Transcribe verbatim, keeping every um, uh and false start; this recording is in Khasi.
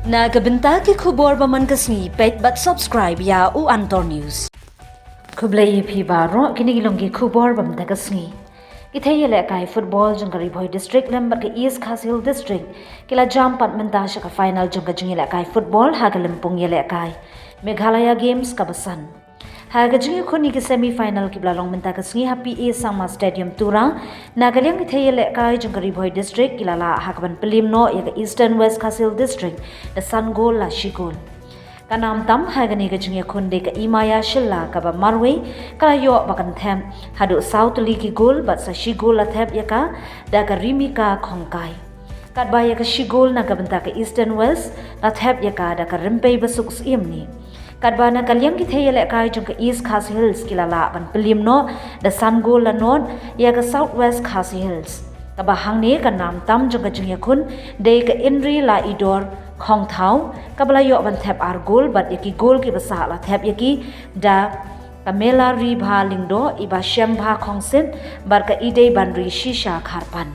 Na ka bynta ki khubor ba man ka sngi, peit bad subscribe ïa u Antor News. Khublei ïa phi baroh, kine ki long ki khubor ba man ka sngi. Ki thei ïalehkai football jong ka Ri Bhoi District lem bad ka East Khasi Hills District ki la jam pat mynta sha ka final jong ka jingïalehkai football ha ka lympung ïalehkai Meghalaya Games kaba san. Ha ka jingïakhun ïa ki semi final kiba la long mynta ka sngi ha P A Sangma Stadium Tura, na ka liang ki thei ïalehkai jong ka Ri Bhoi District ki la lah ha kaban pynliem noh ïa ka Eastern West Khasi Hills District da san gol la shi gol. Ka nam tam ha kane ka jingïakhun dei ka Imaya Shylla kaba marwei ka la ïoh ba kan thep haduh saw tylli ki gol bad sa shi gol la thep ïa ka da ka Rimika Khongkai. Katba ïa ka shi gol na ka bynta ka Eastern West la thep ïa ka da ka Rympei Basuk Syiem ni. Katba na ka liang ki thei ïalehkai jong ka East Khasi Hills ki la lah ban pynliem noh da san gol la nod ïa ka South West Khasi Hills. Kaba hangne ka nam tam jong ka jingïakhun dei ka Inri La Idor Khongthaw kaba la ïoh ban thep ar gol bad ïa ki gol kiba sah la thep ïa ki da ka Mela Ri Bha Lyngdoh, Iba Shem Bha Khongsit bad ka Idei Banri Shisha Kharpan.